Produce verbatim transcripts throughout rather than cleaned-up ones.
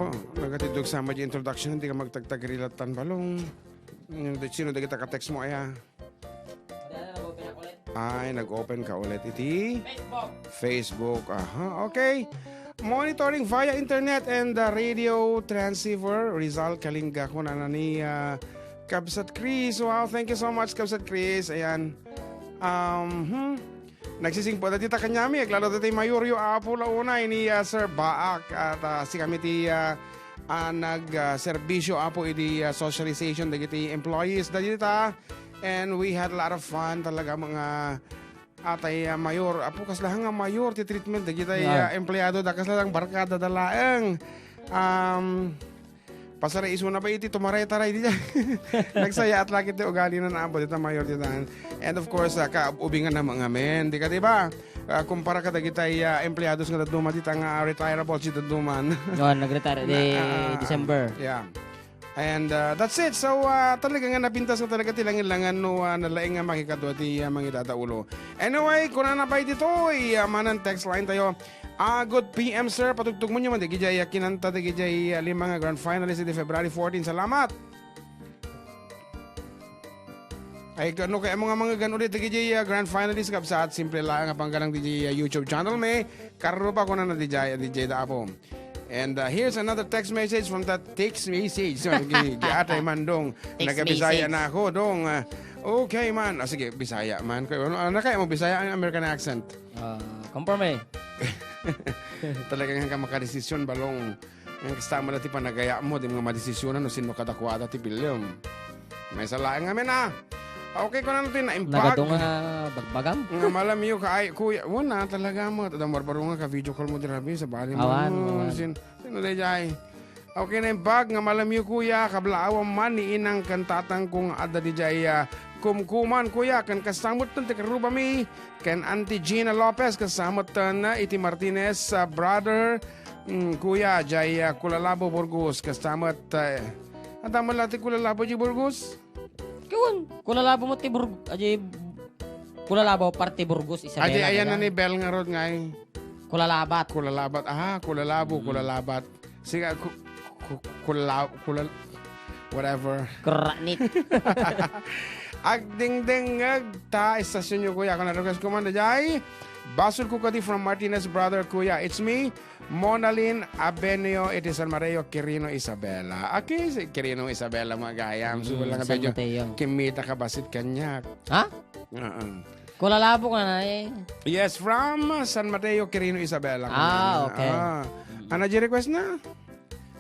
Oh, nagatiddog sa may introduction, hindi ka magtagtagrilat tan balong. Sino dagita ka-text mo, aya? Ay, nag-open ka ulit iti Facebook. Aha, okay. Monitoring via internet and the radio transceiver, Rizal Kalinga, kunana ni, ah, Kabsat Chris. Wow, thank you so much, Kabsat Chris. Ayan. Um, hmm. Nagsisingpet dita kaniami, aglalo ti mayoryo, Apo, la unay ni, ah, Sir Baak, at, ah, sikami ti, ah, ah, nag, ah, serbisyo, Apo, idi, ah, socialization dagiti employees dagita. And we had a lot of fun talaga, mga atay, ah, mayor. Apo, kasla nga mayor ti treatment dagiti, Yeah. ah, empleyado da, kasla lang barkada da laeng. Um, pasara isuna pa iti tumaray-taray di. Nagsayaat lagi ti ugali na, Apo, dita mayor dita. And of course, ah, kaubingan na mga men, di ka, di ba? Ah, kumpara ka dagiti, ah, empleyados nga dadduma dita nga retirable si dadduman. No, nag-retire di Na, ah, December. Yeah. And, uh, that's it. So, uh, talaga nga napintas nga talaga ti langilangan no, uh, nalaing nga makikadua ti, uh, mangidadaulo. Anyway, kunana pay ditoy, uh, manen text line tayo. Ah, good P M, sir. Patugtugmonyo man dagiti, uh, kinanta dagiti, uh, lima nga grand finalist iti February fourteen. Salamat. Ay, kano kay amo nga mga gan ulit dagiti, uh, grand finalist, kabsat, simple lang nga panggalang dagiti, uh, YouTube channel mi. Karruba ko na na D J, D J da Apo. And, uh, here's another text message from that text message. So, gi-, gi-, atay man, dong. Text Nagabisaya message. na ako, dong. Ah, okay man. Ah, sige, Bisaya man. Kay ano, ano kaya mo Bisaya ang American accent? Ah, conforme. Talaga nga ka makadesisyon, balong. Ang kasta mo ti panagaya mo, di mo nga madesisyonan no sino kadakwada ti bilyom. May salaeng amin, ah. Okay ko na natin, naimbag. Nagado nga bagbagam? Nga malamiyo ka ay, kuya. Wala, talaga mo. Tada marbaro nga ka video call mo di rabi, sa bali mo. Awan, awan. Sin, sino di jay? Okay, naimbag nga malamiyo, kuya. Kablaawan man ni inang ken tatang kong adda di jay, ah, kumkuman, kuya. Ken kasamot ti karubami. Ken Auntie Gina Lopez, kasamot, ah, iti Martinez, ah, brother. Mm, kuya, jay, ah, Kulalabo, Burgos. Kasamot, ah, adda mo la ti Kulalabo, di Burgos? Kawan, Kulalabo mo ti Burg-, aji, Kulalabo, parte Burgos, Isabela, Aji, ayan na talaga. Ni Bel nga road nga ay. Kulalabat. Kulalabat. Ah, Kulalabo, Mm. Kulalabat. Sige, ku-, ku-, Kulala-, Kulal-, whatever. Kranit. Agdingdingag ta, estasyonyo, kuya. Ako na request ko man, jay. Basol ko kadi from Martinez, brother, kuya. It's me, Monalyn Abenio, iti San Mateo, Quirino, Isabela. Okay, si Quirino, Isabela, mga gayam. So, Mm, wala nga San medyo Mateo. Kimita ka basit kanyak. Ha? Oo. Kulalabo ka na eh. Yes, from San Mateo, Quirino, Isabela. Ah, okay. Ah. Mm. Ano di request na?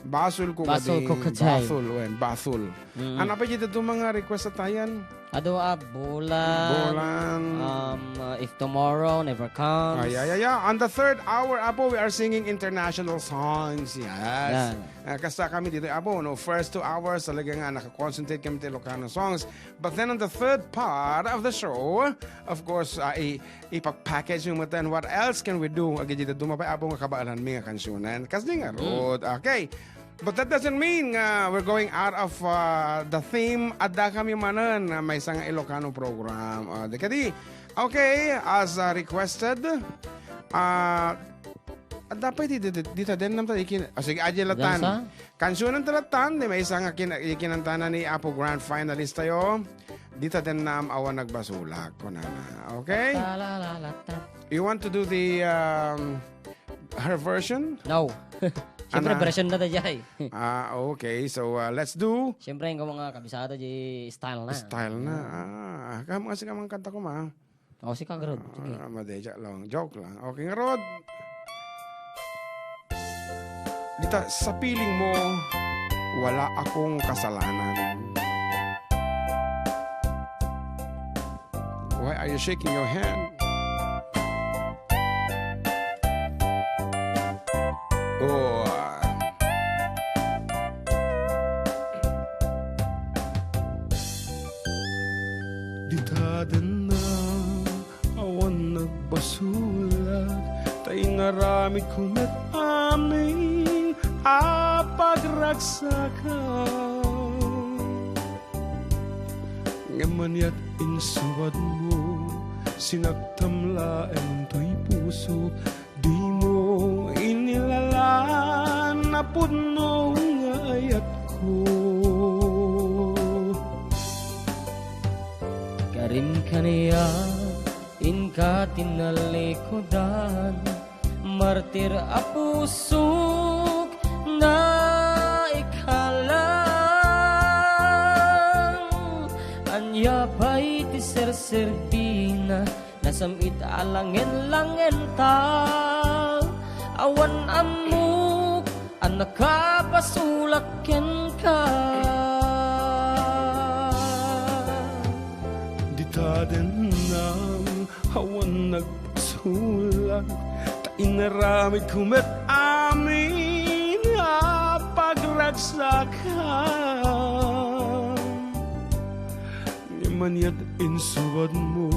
Basol ko Basol kadi. Ko kadi. Basol, wen, basol. Mm. Ano pa dito itong mga request sa tayan? Ado, ah, Bulan. Bulan. Um, uh, If Tomorrow Never Comes. Ay, ay, ay, ay. On the third hour, Apo, we are singing international songs. Yes. Yan. Ah, kasta kami dito, Apo, no? First two hours, talaga nga, nakakonsentrate kami sa Ilocano songs. But then on the third part of the show, of course, ah, i-, ipa-package mo matan, what else can we do? Agi dito, dumapay, Apo, nga kabaalan mi nga kansunan. Kas di nga, Mm. Rod. Okay. But that doesn't mean nga we're going out of, uh, the theme. Adda kami manen nga maysa nga Ilocano program. Uh, di kadi, okay, as, uh, requested, uh, adda pa iti, di, di, di ta den namta ikin-, ah, sige, adya latan. Gansa? Kansunan ta latan, di maysa nga kin-, ikinantana ni Apo Grand Finalist tayo. Di ta den nam awan nagbasolak, kunana. Okay? Talalalata. You want to do the, um, her version? No. Siyempre, Ana? Version na tayo, eh. Ah, okay. So, uh, let's do Siyempre, yung mga kabisado, di style na. Style na. Mm. Ah, kamu kasi kamang kanta ko, ma. O, si Kagrod. Sige. Ah, madejak lang. Joke lang. Okay, nga, Rod. Dita, sa piling mo, wala akong kasalanan. Why are you shaking your hand? Oh. Dita denna awan nagbasolak, ta inaramidko met amin a pagragsakak. Ngem maniat insubadmo, sinaktam laeng toy puso, dimo inilalaan a pudno. Ania, inka ti nalikudan, martir a pusok, naikalang. Ania pay ti serserbina, nasam-it a langen-langenta. Awan ammok a nakabasolak kenka. Dita dennam, awan nagbasolak, ta inaramidko met amin a pagragsakam. Ngem aniat insubadmo,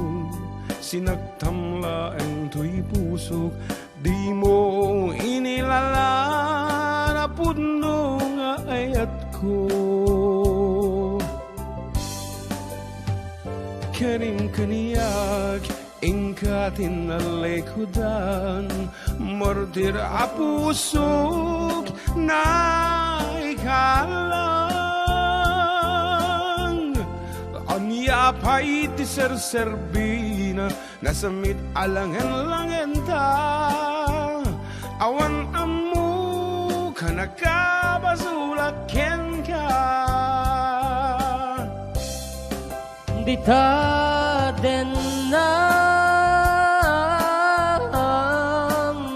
sinaktam laeng toy pusok, dimo inilalaan a pudno nga ayatko. Karim kaniak, inka ti nalikudan, martir a pusok, naikalang. Ania pay ti serserbina, nasam-it a langen-langenta. Awan ammok a nakabasolak kenka. Dita dennam,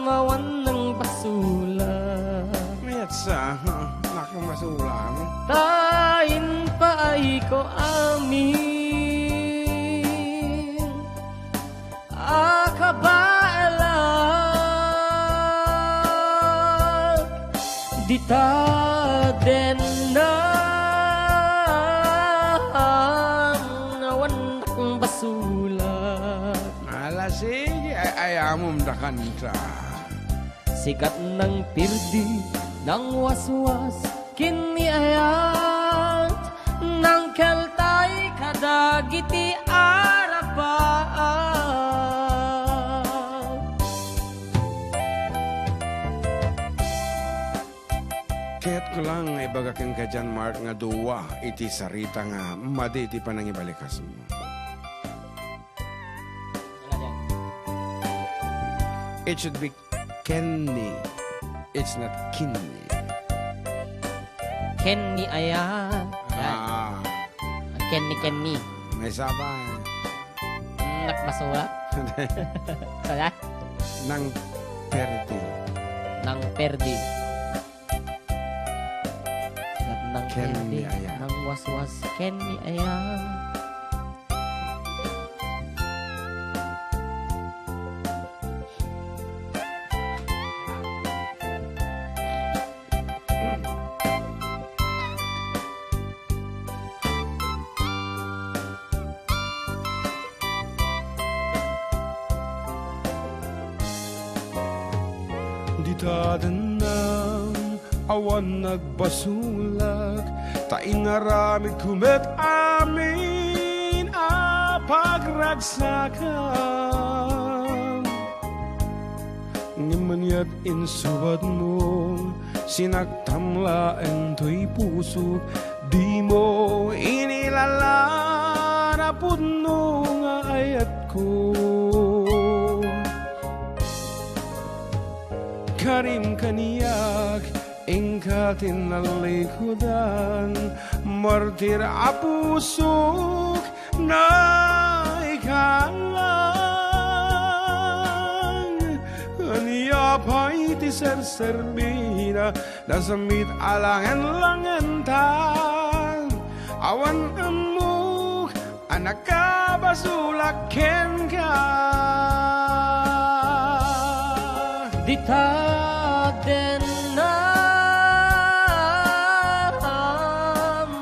awan nang basolak. Mayat sa, nakamasolang. Ta inpaayko amin a kabaelak. Dita dennam, awan basolak. Ala, sige, ay-ayamom da kanta. Sikat nang pirdi, nang waswas, ken ni ayat, nang keltay kadagiti arapaat. Kayatko lang nga ibaga kenka, John Mark, nga dua iti sarita nga madi iti panangibalikasmo. It should be Kenny. It's not Kinny. Kenny aya. Ah. Kenny, Kenny. May sabay. Mm, nakbasura. Kaya? Nang perdi. Nang perdi. Nang Kenny perdi. Aya. Nang waswas. Kenny aya. Dita dennam, awan nagbasolak, ta inaramidko met amin a pagragsakam. Ngem maniat insubadmo, sinaktam laeng toy pusok, dimo inilalaan a pudno nga ayatko. Karim kaniak, inka ti nalikudan, martir a pusok, naikalang. Ania pay ti serserbina, nasam-it a langen-langenta. Awan ammok a nakabasolak kenka. Dita dennam,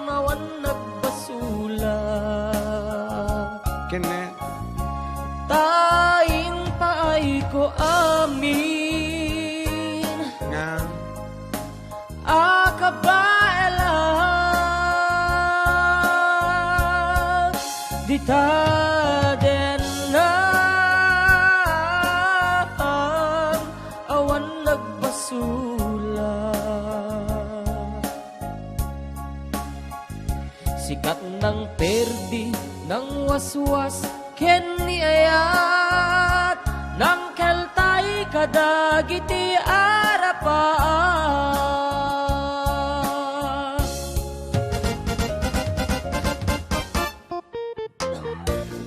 awan nagbasolak. Ken ne? Ta inpaayko amin. Nga? A kabaelan, dita dennam, awan nagbasolak. Sikat nang perdi, nang waswas, Dagiti arapa.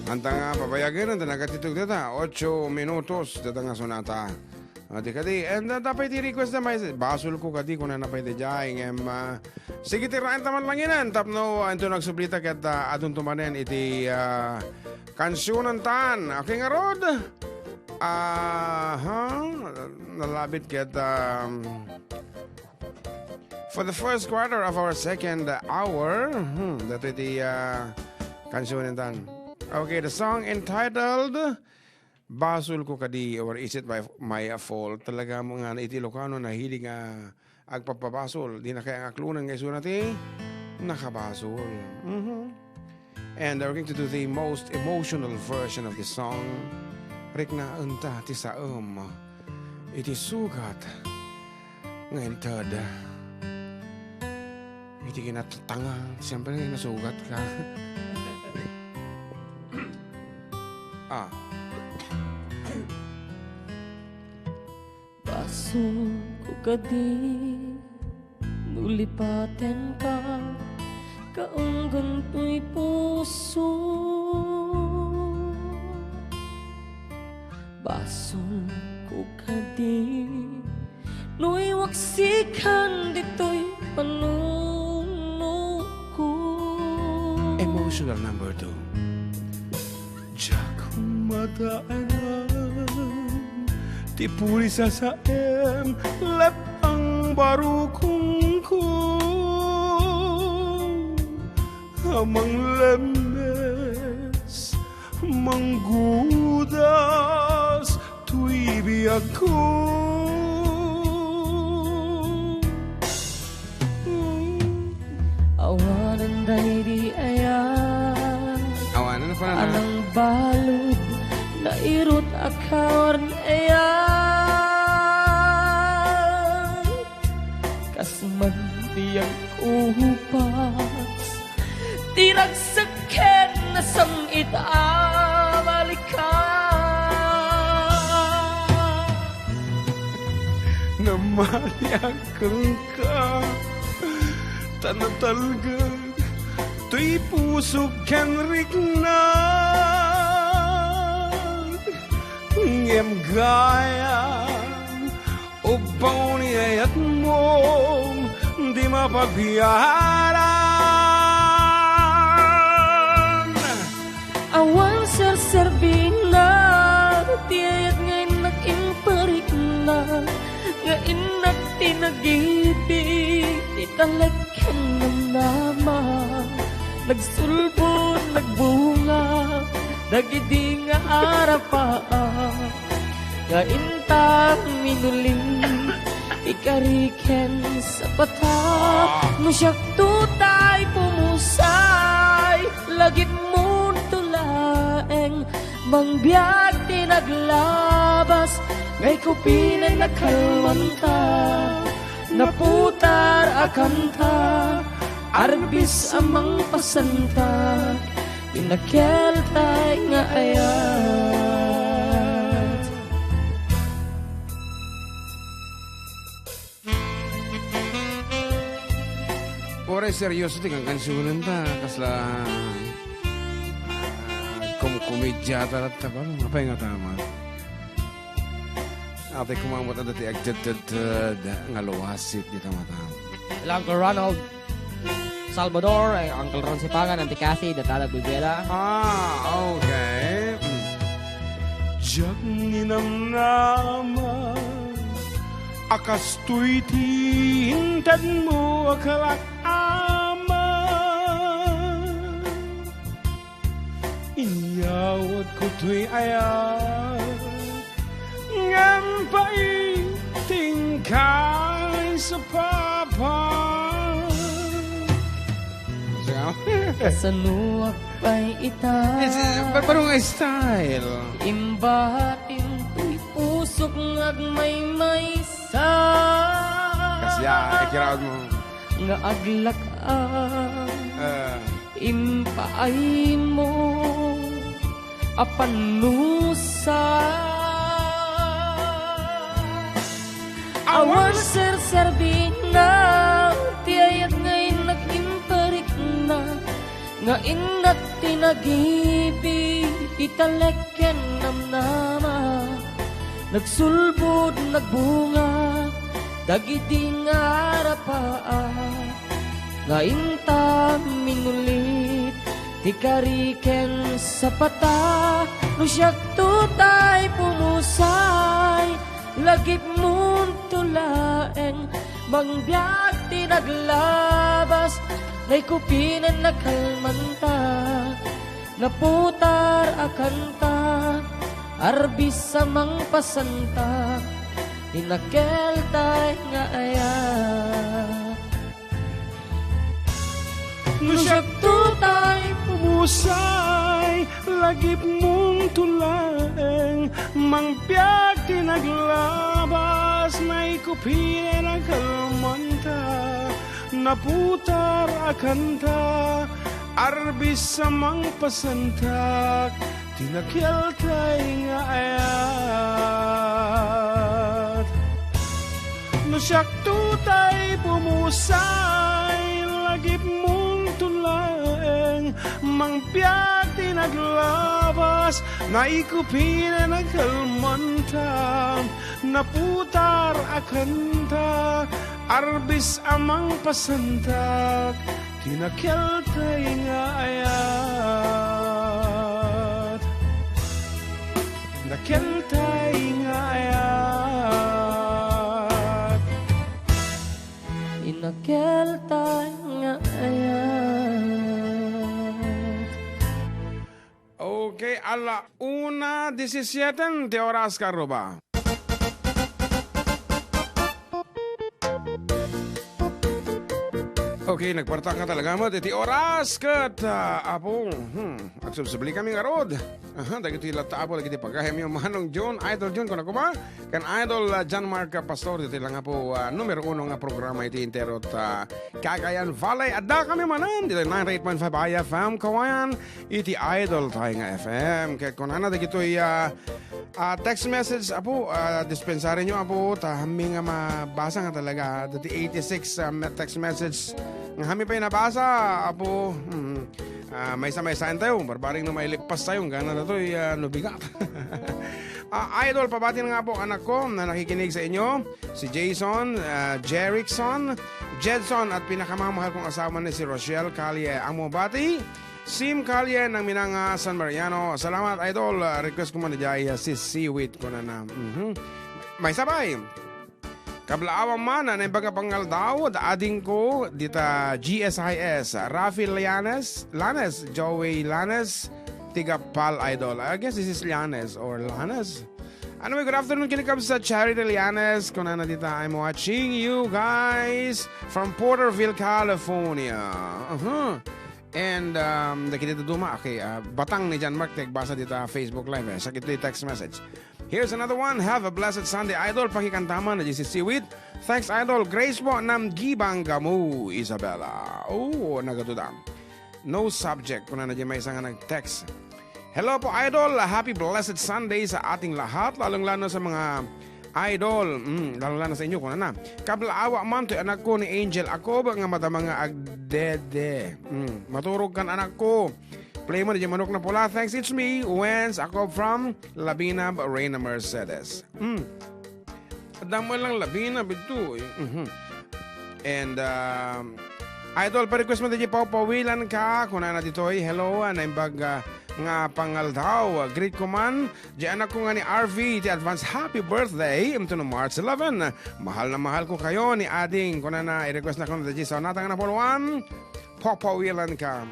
Anta nga pabayagen, anta nga katitog data, ocho minutos, data nga sonata. Adi kadi, and, uh, tapay ti request na may basolko kadi, kunana pay daydiay, ngem, uh, sige, ti raen ta man langinen, tapno, uh, into nagsublita ket, uh, adunto manen iti, uh, kansionantan. Okay, ngarud? Aha, nalabit ket, um, for the first quarter of our second hour, hmm, datoy ti, uh, kansionantan. Okay, the song entitled Basolko Kadi, or Is It My, My Fault? Talaga mo nga iti Ilocano nahilig nga agpapabasol, di na kaya nga aklonen nga isuna ti nakabasol. Mhm. And we're going to do the most emotional version of the song. Riknaen ta ti saem iti sugat nga inted iti kinatanga. Siyempre, nasugat ka. Ah. Basolko kadi no lipatenka, kaunggan toy puso. Basolko kadi no iwaksikan ditoy panunotko. Emotional number two. Diak madaelan ti pulis a saem, leppang barukongko a manglemmes, manggudas toy biagko. Awanen daydi aya. Awanen a panana. Anang balud, nairut a kawarn aya. Kas man ti agkupas, ti ragsekken nasam-it a balikan. Namaliak kenka, ta natalged toy pusok ken riknak. Ngem gayam, ubbaw ni ayatmo, di mapagbiaran. Awan serserbina ti ayat nga innak imparikna, nga innak ti nagipi ti talek ken namnama. Nagsulbod, nagbunga dagidi nga arapa. Nga inta minuli, ikari ken sapata, no siakto tay pumusay, lagipmon to laeng, mangbiag ti naglabas, ngay kupinen a kalmanta, naputar a kanta, arbis a mangpasanta, inakel tay nga ayat. Uray seryoso ti kankansionen ta, kasla, ah, kumkumedya ta latta, balo, apay nga tama? Apay, kumamot na dati agtedtedted nga luwasit di ta mata. Hello, Uncle Ronald. Salvador, eh, Uncle Ron Sipangan, Auntie Cassie, Datada Bulbela. Ah, okay. Mm. Diak ninamnama a kastoy ti intedmo a kalak ama. Inyawatko toy ayat, ngem paiting kay sa papa. Kasanoak pay ita? It's, uh, ba-, barong style. Imbatin toy pusok nga agmaymaysa. Kasi, ah, ikiraod mo. Nga aglak-am. Ah. Impaaymo a pannusa. Serserbina ti ayat nga innak imparikna, nga innak ti nagibig, italek ken namnama. Nagsulbod, nagbunga, dagidi nga arapaak, nga inta minulit ti kari ken sapata. No siak tutay pumusay, lagipmon to laeng, mangbiag ti naglabas, naikupinen nakalmanta, naputar a kanta, arbis a mangpasanta, ti nakeltay nga ayat. No siak tutay pumusay, lagipmon to laeng, mangbiag ti naglabas, naikupinen a kalmanta, naputar a kanta, arbis a mangpasantak, ti nakeltay nga ayat. No siak tutay pumusay, lagipmon to laeng, mangbiag ti naglabas, naikupinen a kalmanta, naputar a kanta, arbis a mangpasantak, ti nakeltay nga ayat. Nakeltay nga ayat. Ti nakeltay nga ayat. Okay, ala una disisiete ti oras, karuba. Okay, nagpartak nga talaga met iti oras ket, ah, Apo, hmm, agsubsubli kami ngarud. Aha, dagiti latta, Apo, dagiti pagayamyo, Manong John, Idol John, kuna koma, ken Idol, ah, John Mark Pastor, ditoy lang, Apo, ah, numero uno nga programa iti entero ta Cagayan Valley. Adda kami manen ditoy ninety-eight point five I F M Kawayan, iti Idol tayo nga F M. Ket kunana dagitoy, ah, ah, text message, Apo, ah, dispensarinyo, Apo, ta hammi nga mabasa nga talaga, dati eighty-six, ah, me-, text message nga hammi pay nabasa, Apo. Mm. Ah, maysa-maysaen tayo, barbareng no mailippas tayo, gana datoy, ah, no bigat. Ah, Idol, pabati na nga po, anak ko, na nakikinig sa inyo, si Jason, ah, Jerickson, Jedson, at pinakamamahal kong asawa na si Rochelle Calle. Amo bati, Sim Calle ng Minanga, San Mariano. Salamat, Idol. Ah, request ko man dyan, ah, si Siwit ko na na. Mhm. May sabay. Kablaawan man, ah, naimbag a pangaldaw, da ading ko, dita G S I S, Rafi Llanes, Lanes, Joey Lanes, tiga Pal, Idol. I guess this is Llanes or Lanes. Anyway, good afternoon, kinikab sa Charity Llanes. Kunana dita, I'm watching you guys from Porterville, California. Uh-huh. And, um, nakita duma, okay, ah, batang ni John Mark, nagbasa dita Facebook Live, eh. Sakit ito yung text message. Here's another one. Have a blessed Sunday, Idol. Pakikanta man na G C C with Thanks, Idol. Grace po, Namgibang Gamu, Isabela. Oh, nagaduda. No subject. Kuna na di may isa nga nag-text. Hello po, Idol. Happy blessed Sunday sa ating lahat, lalong-lalo sa mga idol. Mm, lalong-lalo sa inyo, kuna na. Kablaawa man to anak ko ni Angel Akob nga madama nga agdede. Mm, maturog kan anak ko. Play mo na di manok na pula. Thanks, it's me, Wens Akob from Labinab, Reyna Mercedes. Mm. Adda man lang labi na bidto, eh. Mhm. And, um, Idol, pa-request mo ditoy, papawilan ka. Kunana ditoy, hello, ah, naimbag, ah, nga pangaldaw. Ah, greet ko man, di anak ko nga ni R V, ti advance happy birthday, into no March eleven. Mahal na mahal ko kayo ni Ading. Kunana, i-request na ko na ditoy, sa natang na puluan. Papawilan ka.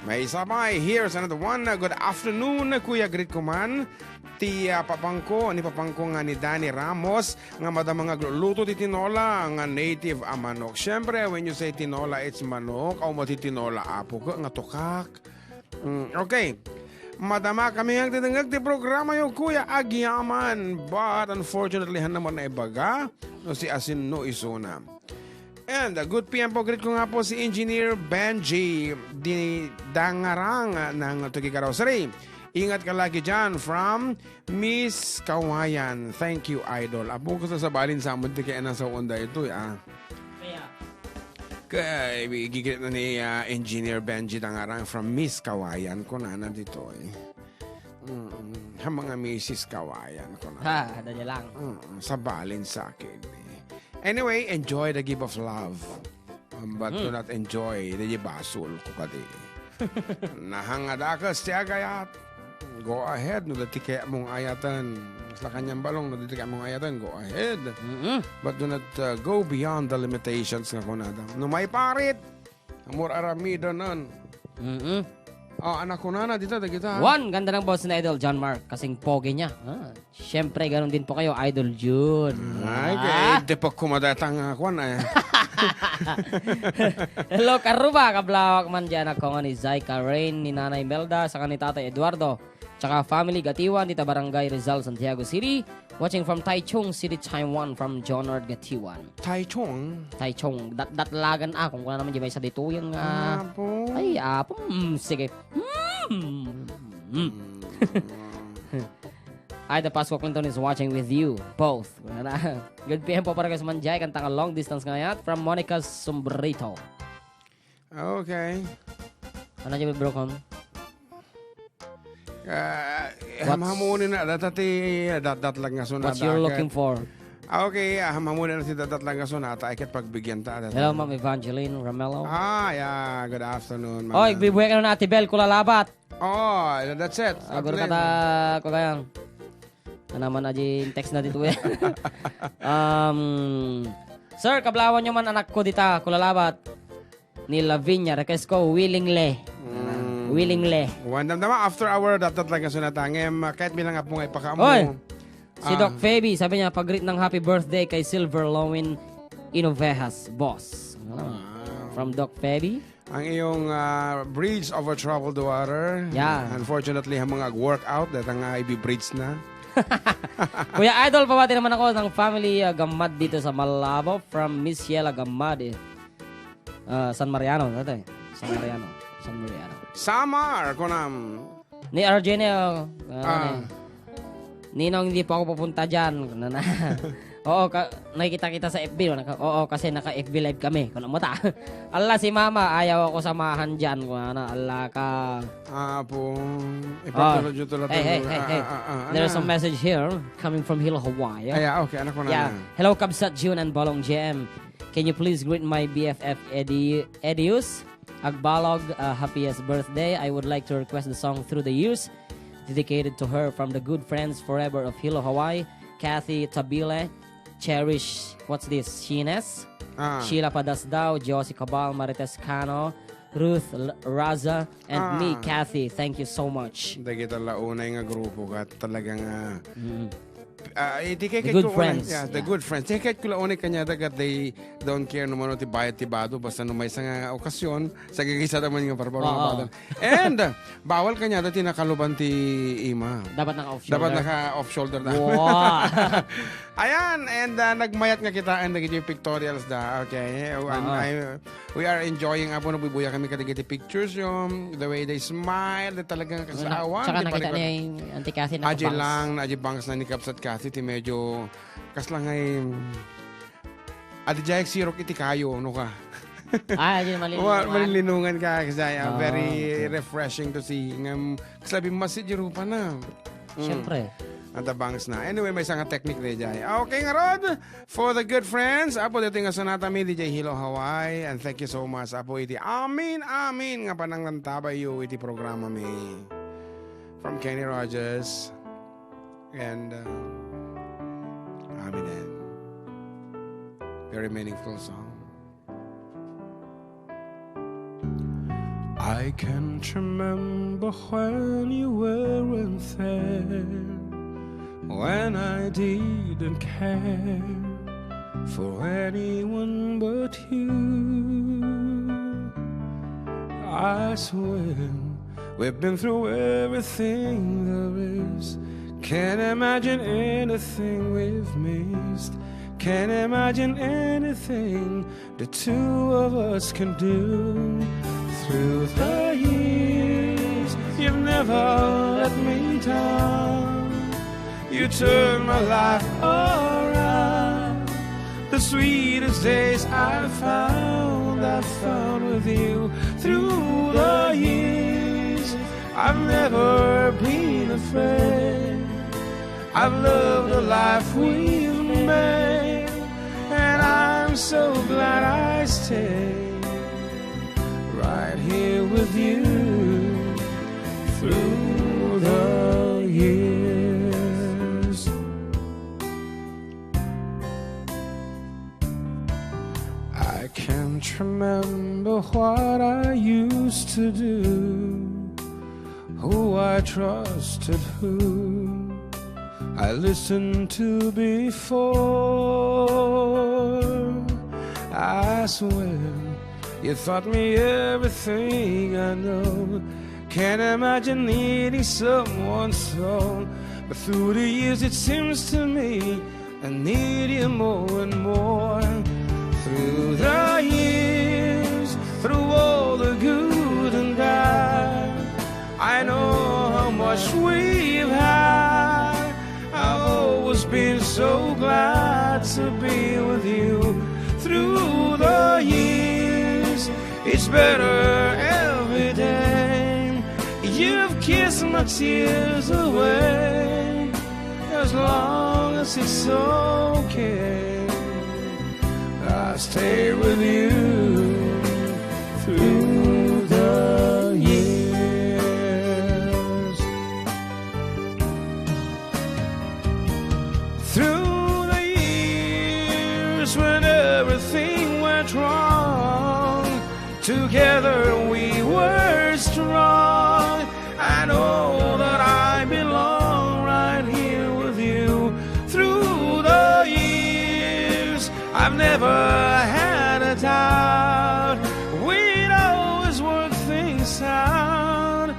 May sabay, here's another one. Good afternoon, Kuya. Greet ko man ti, ah, papangko, ni papangko nga ni Danny Ramos, nga madama nga agluluto ti tinola, nga native a manok. Siyempre, when you say tinola, it's manok. Aw, mati tinola, apo ko, nga tukak. Mm, okay. Madama kami nga agdedengngeg ti programa yo, Kuya Agyaman. But unfortunately, han naman na ibaga, no si Asin no isuna. And, uh, good P M po, greet ko nga po si Engineer Benji di Dangarang ng Tugi Carossery. Ingat ka lagi dyan from Miss Kawayan. Thank you, idol. Apo, ko sa sabalin sa amon ti kaya nasa onda ito, ah. Kaya. Kaya, igigit na ni, ah, Engineer Benji Tangarang from Miss Kawayan. Kunana dito, eh. Mm, ha mga Missus Kawayan, kunana. Ha, ada niya lang. Mm, sabalin sa akin, eh. Anyway, enjoy the gift of love. Um, but do Mm. not enjoy the basol ko kadi. Nahangadakas ti agayat. Go ahead, no dati kaya mong ayatan. Mas la kanyang balong, no dati kaya mong ayatan, go ahead. Mm-mm. But do not, uh, go beyond the limitations nga kunada. No may parit, amor aramidanan. Mm-mm. Oh, anak ko na, na dita, dagita. One, ganda ng boses ni Idol John Mark. Kasing pogi niya. Ah, siyempre, ganun din po kayo, Idol Jun. Ay, Ah. kay di pa kumadata nga kwan, eh. Hello, Karuba. Kablawak man dyan ako nga ni Zaika Rain, ni Nanay Melda, saka ni Tatay Eduardo. Tsaka family, Gatiwan, dita Barangay Rizal, Santiago City. Watching from Taichung City, Taiwan, from Jonard Gatiwan. Taichung? Taichung. Dat-, datlagan akong kuna naman di may sa dito yung, ah, Apo. Ay, apo. Mm, sige. Mm. Mm. Ay, the Pasco Clinton is watching with you both. Good P M po para kay Manjay, kantang a long distance ngayat from Monica Sombrito. Okay. Ano yung broken? Ah, What's hamhamunin na, data ti, dat-, datlag nga sunat, what you're dakat. Looking for? Ah, okay, ah, hamhamunin na ti datlag nga sunat, ay ket pagbigyan ta, data. Hello, Ma'am Evangeline Ramelo. Ah, yeah, good afternoon, ma'am. Oy, bibuhay ka na, Ate Bel, kulalabat. Oh, that's it. Ah, guru kata, kugayang. Ano naman na di text na dito, eh. Um, sir, kablawan nyo man anak ko dita, kulalabat. Ni Lavinia, request ko, willingly. Mm. Willingly. Wan damdama, after hour, datat lang kasunatan. Ngem, ah, kahit bilang apo nga ipakaamo. Oy! Si Ah. Doc Feby, sabi niya, pag-greet ng happy birthday kay Silver Lowen Inovejas, boss. Ano? Wow. From Doc Feby. Ang iyong, ah, bridge over troubled water. Yeah. Unfortunately, ang mga workout, dahil nga ibi-bridge na. Kuya Idol, pabati naman ako ng family, ah, Gamad dito sa Malabo. From Miss Yela Gamad, eh. Ah, San Mariano, tatay. San Mariano. San Mariano. Samar, kunam. Ni R J na, oh. Ah, Ah. Ano eh. Ninong, hindi po ako pupunta dyan. Ano na? Oo, ka-, nakikita kita sa F B, no? Naka-, oo, kasi naka-F B live kami. Kung mo ta. Ala, si Mama, ayaw ako samahan dyan. Kung ano, ala ka. Ah, po. Oh. Ipagtulad nyo tulad Hey, ng hey, mga, hey, ah, hey. Ah, ah, ah, There's ano? A message here coming from Hilo, Hawaii. Ay, ah, okay. Anak ko na Yeah. na. Hello, Kabsat June and Balong J M. Can you please greet my B F F Edi-, Edius Agbalog, uh, happiest birthday? I would like to request the song Through the Years, dedicated to her from the good friends forever of Hilo, Hawaii, Kathy Tabile, Cherish, what's this, Shines? Ah. Sheila Padasdao, Josie Cabal, Marites Cano, Ruth L-, Raza, and Ah. me, Kathy. Thank you so much. Dagita la unay nga grupo kat talagang, ah, Mm. ah, iti kay The kay good ko unay, friends. Yeah, the Yeah. good friends. Ti kay ko la unay kanya dagat they don't care no mano ti bayad ti bado basta no maysa nga okasyon, sa gagaysa naman nga parpar Oo. Bado. And, ah, bawal kanya dati nakaluban ti ima. Dapat naka-off Dapat shoulder. Naka-off shoulder na. Wow. Ayan, and, ah, nagmayat nga kita and nagiti pictorials da. Okay. And Oo. I, We are enjoying, apo, nagbubuya kami kadagiti pictures, yung the way they smile, the talagang Ano na, kasaawan, tsaka di nakita parikot. Niya yung Auntie Cathy Aji nakabangs. Lang, na aji bangs na ni Kabsat Cathy, ti medyo, kas lang ay, adi jay sirok iti kayo, no ka? Ah, aji malilinungan. Wa-, malilinungan ka, kasi, ah, Ah, very okay. Refreshing to see. Ngam, kaslabi mas si Jerupa na. Mm. Siyempre. At the bangs na. Anyway, may isang technique na jay. Okay, nga rod, For the good friends, apo, dito nga sonata mi, D J Hilo Hawaii, and thank you so much, apo, iti amin, amin nga pananglantabayyo iti programa mi. From Kenny Rogers and, uh, Amin. Very meaningful song. I can't remember when you weren't there, when I didn't care for anyone but you. I swear we've been through everything there is. Can't imagine anything we've missed. Can't imagine anything the two of us can do. Through the years, You've never let me down. You turned my life around. The sweetest days I found, I found with you. Through the years, I've never been afraid. I've loved the life we've made, and I'm so glad I stayed right here with you through the years. I can't remember what I used to do, who I trusted, who I listened to before. I swear you taught me everything I know. Can't imagine needing someone so. But through the years, it seems to me I need you more and more. Through the years, through all the good and bad, I know how much we've had. I've always been so glad to be with you. Through the years, it's better every day. You've kissed my tears away. As long as it's okay, I'll stay with you through the years. Through the years when everything went wrong, together we were strong. I know that I belong right here with you. Through the years, I've never had a doubt. We'd always work things out.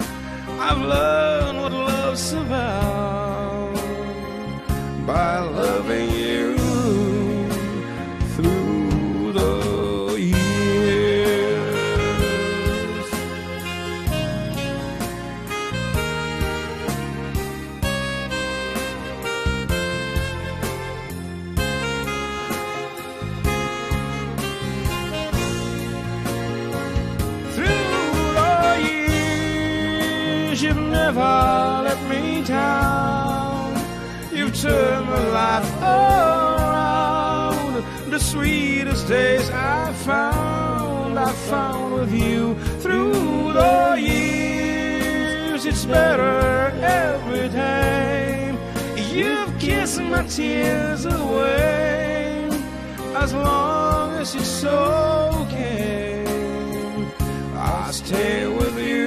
I've learned what love's about by loving you through the years. Through the years, you've never let me down. You've turned my life around. The sweetest days I found, I found with you. Through the years, it's better every day. You've kissed my tears away. As long as it's okay, I'll stay with you